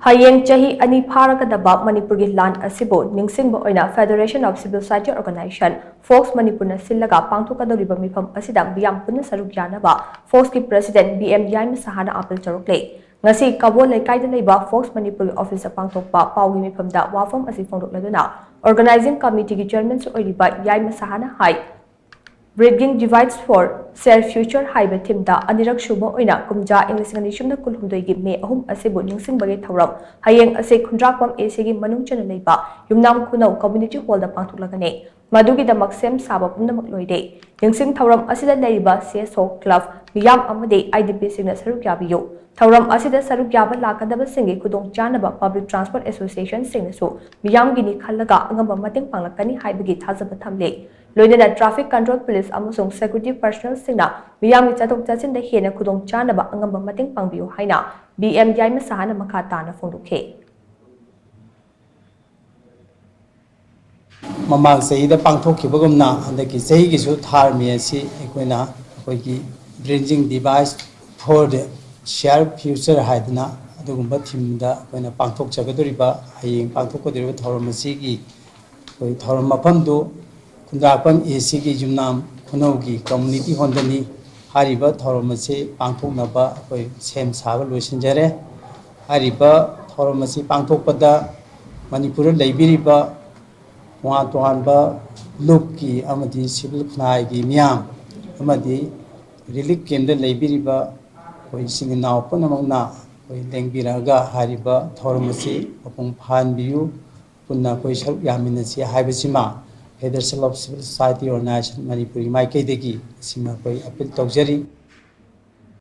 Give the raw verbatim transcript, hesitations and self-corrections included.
ꯍꯌꯦꯡ ꯆꯍꯤ ꯑꯅꯤ ꯐꯥꯔꯒꯗꯕ ꯃꯅꯤꯄꯨꯔꯒꯤ ꯂꯥꯟ ꯑꯁꯤꯕꯨ ꯅꯤꯡꯁꯤꯡꯕ ꯑꯣꯏꯅ Federation of Civil Society Organization, fox ꯃꯅꯤꯄꯨꯔꯅ ꯁꯤꯜꯂꯒ ꯄꯥꯡꯊꯣꯛꯀꯗꯧꯔꯤꯕ ꯃꯤꯐꯝ ꯑꯁꯤꯗ ꯃꯤꯌꯥꯝ ꯄꯨꯟꯅ ꯁꯔꯨꯛ ꯌꯥꯅꯕ ꯐꯣꯛꯁꯀꯤ President B M ꯌꯥꯏꯃ ꯁꯍꯥꯅ ꯑꯥꯄꯤꯜ ꯇꯧꯔꯛꯂꯦ꯫ ꯉꯁꯤ ꯀꯕꯣ ꯂꯩꯀꯥꯏꯗ ꯂꯩꯕ ꯐꯣꯛꯁ ꯃꯅꯤꯄꯨꯔꯒꯤ ꯑꯣꯐꯤꯁꯇ ꯄꯥꯡꯊꯣꯛꯄ ꯄꯥꯎꯒꯤ ꯃꯤꯐꯝꯗ ꯋꯥꯐꯝ ꯑꯁꯤ ꯐꯣꯡꯗꯣꯛꯂꯗꯨꯅ Organizing Committeeꯒꯤ Chairmanꯁꯨ ꯑꯣꯏꯔꯤꯕ ꯌꯥꯏꯃ ꯁꯍꯥꯅ ꯍꯥꯏ, Bridging Divides for Shared Future ꯍꯥꯏꯕ ꯊꯤꯝꯗ ꯑꯅꯤꯔꯛ ꯁꯨꯕ ꯑꯣꯏꯅ ꯀꯨꯝꯖꯥ ꯏꯪ ꯂꯤꯁꯤꯡ ꯑꯅꯤ ꯁꯨꯞꯅ ꯀꯨꯟꯍꯨꯝꯗꯣꯏꯒꯤ ꯃꯦ ꯑꯍꯨꯝ ꯑꯁꯤꯕꯨ ꯅꯤꯡꯁꯤꯡꯕꯒꯤ ꯊꯧꯔꯝ ꯍꯌꯦꯡ ꯑꯁꯤ ꯈꯨꯟꯗ꯭ꯔꯥꯛꯄꯝ ACꯒꯤ ꯃꯅꯨꯡ ꯆꯟꯅ ꯂꯩꯕ ꯌꯨꯝꯅꯥꯝ ꯈꯨꯅꯧ Community Hallꯗ ꯄꯥꯡꯊꯣꯛꯂꯒꯅꯤ꯫ ꯃꯗꯨꯒꯤꯗꯃꯛ ꯁꯦꯝ ꯁꯥꯕ ꯄꯨꯝꯅꯃꯛ ꯂꯣꯏꯔꯦ꯫ ꯅꯤꯡꯁꯤꯡ ꯊꯧꯔꯝ ꯑꯁꯤꯗ ꯂꯩꯔꯤꯕ CSO, club, ꯃꯤꯌꯥꯝ ꯑꯃꯗꯤ IDPꯁꯤꯡꯅ ꯁꯔꯨꯛ ꯌꯥꯕꯤꯌꯨ꯫ ꯊꯧꯔꯝ ꯑꯁꯤꯗ ꯁꯔꯨꯛ ꯌꯥꯕ ꯂꯥꯛꯀꯗꯕꯁꯤꯡꯒꯤ ꯈꯨꯗꯣꯡꯆꯥꯅꯕ Public Transport Associationꯁꯤꯡꯅꯁꯨ ꯃꯤꯌꯥꯝꯒꯤꯅꯤ ꯈꯜꯂꯒ ꯑꯉꯝꯕ ꯃꯇꯦꯡ ꯄꯥꯡꯂꯛꯀꯅꯤ ꯍꯥꯏꯕꯒꯤ ꯊꯥꯖꯕ ꯊꯝꯂꯤ꯫ ꯂꯣꯏꯅꯅ Traffic Control Police ꯑꯃꯁꯨꯡ Security Personnelꯁꯤꯡꯅ ꯃꯤꯌꯥꯝꯒꯤ ꯆꯠꯊꯣꯛ ꯆꯠꯁꯤꯟꯗ ꯍꯦꯟꯅ ꯈꯨꯗꯣꯡꯆꯥꯅꯕ ꯑꯉꯝꯕ ꯃꯇꯦꯡ ꯄꯥꯡꯕꯤꯌꯨ ꯍꯥꯏꯅ B M ꯌꯥꯏꯃ ꯁꯍꯥꯅ ꯃꯈꯥ ꯇꯥꯅ ꯐꯣꯡꯗꯣꯛꯈꯤ꯫ ꯃꯃꯥꯡ ꯆꯍꯤꯗ ꯄꯥꯡꯊꯣꯛꯈꯤꯕꯒꯨꯝꯅ ꯍꯟꯗꯛꯀꯤ ꯆꯍꯤꯒꯤꯁꯨ ꯊꯥꯔꯝꯃꯤ ꯑꯁꯤ ꯑꯩꯈꯣꯏꯅ ꯑꯩꯈꯣꯏꯒꯤ Bridging Divides for the Shared Future ꯍꯥꯏꯗꯅ ꯑꯗꯨꯒꯨꯝꯕ ꯊꯤꯝꯗ ꯑꯩꯈꯣꯏꯅ ꯄꯥꯡꯊꯣꯛꯆꯒꯗꯧꯔꯤꯕ, ꯍꯌꯦꯡ ꯄꯥꯡꯊꯣꯛꯀꯗꯧꯔꯤꯕ ꯊꯧꯔꯝ ꯑꯁꯤꯒꯤ ꯑꯩꯈꯣꯏ ꯊꯧꯔꯝ ꯃꯐꯝꯗꯨ ꯈꯨꯟꯗ꯭ꯔꯥꯛꯄꯝ ACꯒꯤ ꯌꯨꯝꯅꯥꯝ ꯈꯨꯅꯧꯒꯤ Community Hallꯗꯅꯤ꯫ ꯍꯥꯏꯔꯤꯕ ꯊꯧꯔꯝ ꯑꯁꯤ ꯄꯥꯡꯊꯣꯛꯅꯕ ꯑꯩꯈꯣꯏ ꯁꯦꯝ ꯁꯥꯕ ꯂꯣꯏꯁꯤꯟꯖꯔꯦ꯫ ꯍꯥꯏꯔꯤꯕ ꯊꯧꯔꯝ ꯑꯁꯤ ꯄꯥꯡꯊꯣꯛꯄꯗ ꯃꯅꯤꯄꯨꯔꯗ ꯂꯩꯕꯤꯔꯤꯕ ꯇꯣꯉꯥꯟ ꯇꯣꯉꯥꯟꯕ ꯂꯨꯞꯀꯤ ꯑꯃꯗꯤ civil ꯈꯨꯟꯅꯥꯏꯒꯤ ꯃꯤꯌꯥꯝ ꯑꯃꯗꯤ relief campꯇ ꯂꯩꯕꯤꯔꯤꯕ ꯑꯩꯈꯣꯏ ꯏꯆꯤꯟ ꯏꯅꯥꯎ ꯄꯨꯝꯅꯃꯛꯅ ꯑꯩꯈꯣꯏ ꯂꯦꯡꯕꯤꯔꯛꯑꯒ ꯍꯥꯏꯔꯤꯕ ꯊꯧꯔꯝ ꯑꯁꯤ ꯃꯄꯨꯡ ꯐꯥꯍꯟꯕꯤꯌꯨ꯫ ꯄꯨꯟꯅ ꯑꯩꯈꯣꯏ ꯁꯔꯨꯛ ꯌꯥꯃꯤꯟꯅꯁꯤ ꯍꯥꯏꯕꯁꯤꯃ Federation of Civil Society Organization ꯃꯅꯤꯄꯨꯔꯒꯤ ꯃꯥꯏꯀꯩꯗꯒꯤ ꯑꯁꯤꯃ ꯑꯩꯈꯣꯏ appeal ꯇꯧꯖꯔꯤ꯫